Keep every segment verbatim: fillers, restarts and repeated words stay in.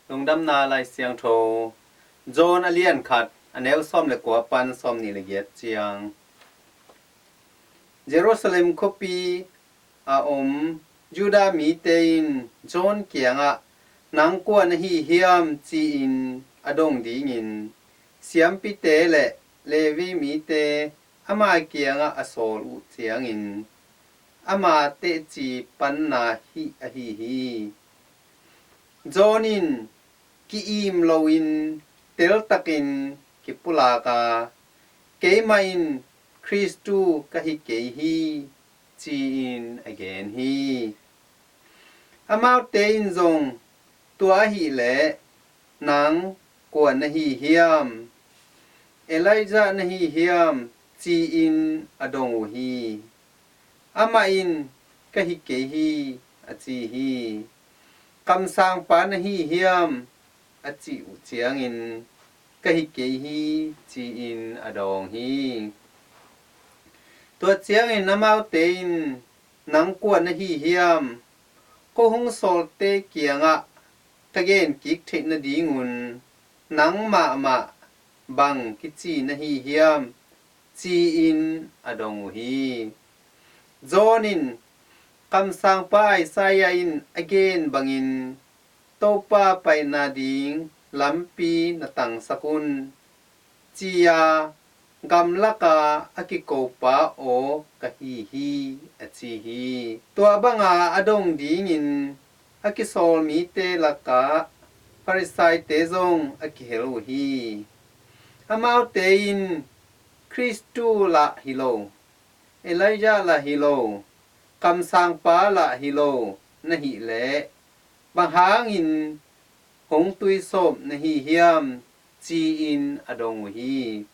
Lungdamna Lai Siangtho, John a lian khat, a neu sawm le kua pan sawm nih le giat ciang. Jerusalem khuapi a om Judah mite in John kiangah, "Nang kua na hi hiam?" ci-in a dong dingin siampite le Levi mite ama kiangah a sawl uh ciangin ama teci panna hih ahi hi. John in ki-im loin teltakin kipulak a, "Keimah in Khristu ka hi kei hi," ci-in a gen hi. Amaute in zong, "Tua ahih leh nang kua na hi hiam? Elijah na hi hiam?" ci-in a dong uh hi. Amah in, "Ka hi kei hi," a ci hi. "Kamsangpa na hi hiam?" a cih uh ciangin, "Ka hi kei hi," ci-in a dawng hi. Tua ciangin amaute in, "Nang kua na hi hiam? Ko hong sawlte kiangah ka gen kik theih nadingun nang mahmah bang kici na hi hiam?" ci-in a dong uh hi. John in, "Kamsangpa Isaiah in a gen bangin, 'Topa paina ding lampi na tangsak un,' ci-a gamlaka a kikopa aw ka hi hi," a ci hi. Tua banga a dong dingin a kisawl mite lakah Farisaite zong a kihel uh hi. Amaute in, "Khristu lah hi lo, Elijah lah hi lo, kamsangpa lah hi lo na hih leh, bang hangin hong tuisawp na hi hiam?" ci-in a dong uh hi.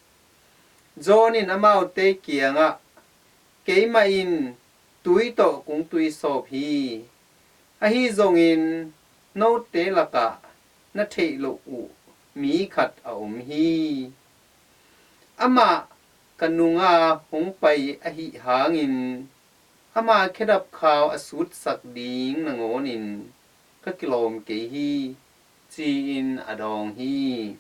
John in amaute kiangah, "Keimah in tui tawh kong tuisawp hi. Ahi zongin note lakah na theih loh uh mi khat a om hi. Amah ka nunga hong pai ahih hangin ama khedap khau a sutsak ding nangawnin ka kilawm kei hi," ci-in a dawng hi.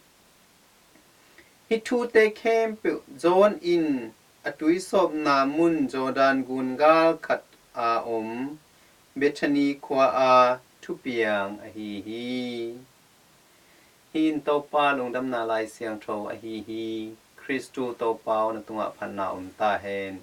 Hih thute khempeuh John in a tuisawpna mun Jordan gun gal khat a om Bethany khua-a thupiang ahi hi. Hih in Topa Lungdamna Lai Siangtho ahi hi. Khristu Topa aw, na tungah phatna om ta hen.